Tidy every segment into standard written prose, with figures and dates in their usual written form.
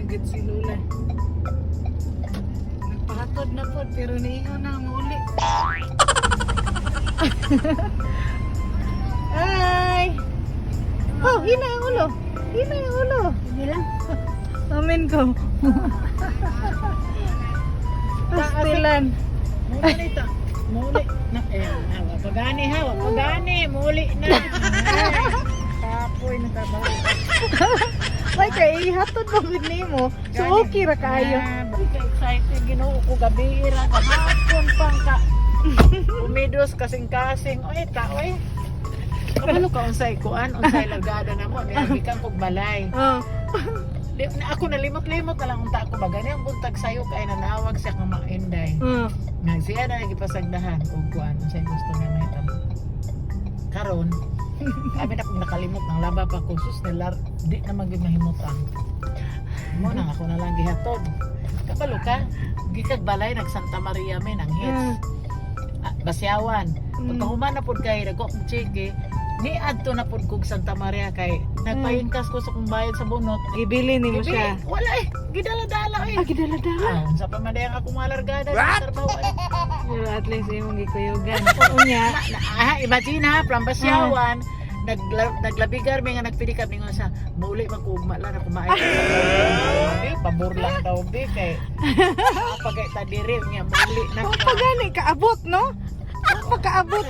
Agad si Lola. Nagpahatod na po, pero niingon na mauli. Hi! Oh, hina yung ulo. Hina yung ulo. Sige lang. Amin ko. Pastilan. Muli ta. Muli na. Eh, hawa pagani, hawa pagani, muli na. Kapoy na trabaho. Ay, kay ihatod mo gud nimo. So okay ra kaayo. Ka excited Ginoo ko gabi ra gahapon pang ka. Umidos kasing-kasing. Oy, ta oy. Kabalo ka unsay kuan, unsay lagada na mo, niagikan kog balay. Oh. Na ako nalimot-limot na lang unta ako ba gani ang buntag sayo kay nanawag siya nga mainday. Nga siya na nagipasagdahan og kuan unsay gusto niya mahitabo. Karon, kami na kung nakalimot ng laba pa ko, sus nilar, di na magyud mahimutang. Mo nang ako na lang gihatod. Kabalo ka, gikag balay nag Santa Maria men ang hits. Ah, Basyawan. Pagkahuman na pud kay nagko kong cheke, ni adto na pud kog Santa Maria kay nagpahingkas ko sa kong bayad sa bunot. Gibili nimo Gibi, siya. wala eh, gidala-dala eh. Ah, gidala-dala. Ah, unsa pa man dayang akong malargada sa trabaho eh. Pero at least imong gikuyugan. Unya. Ah, imagine ha, from Basyawan, naglabigar may nga nagpidikap ningon sa mauli man ko ugma lang na kumain sa eh, pabor lang daw be kay pagay ta diri nga mauli na. Kung pagani kaabot, no? Kung pagkaabot.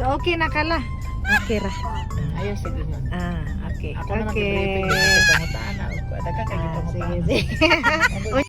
So okay na kala. Okay ra. Ayaw, sige na. Ah, okay. Ako naman Okay. gibriefing sa pangutaan na. Daga kay Ah, gipangutaan. sige, sige.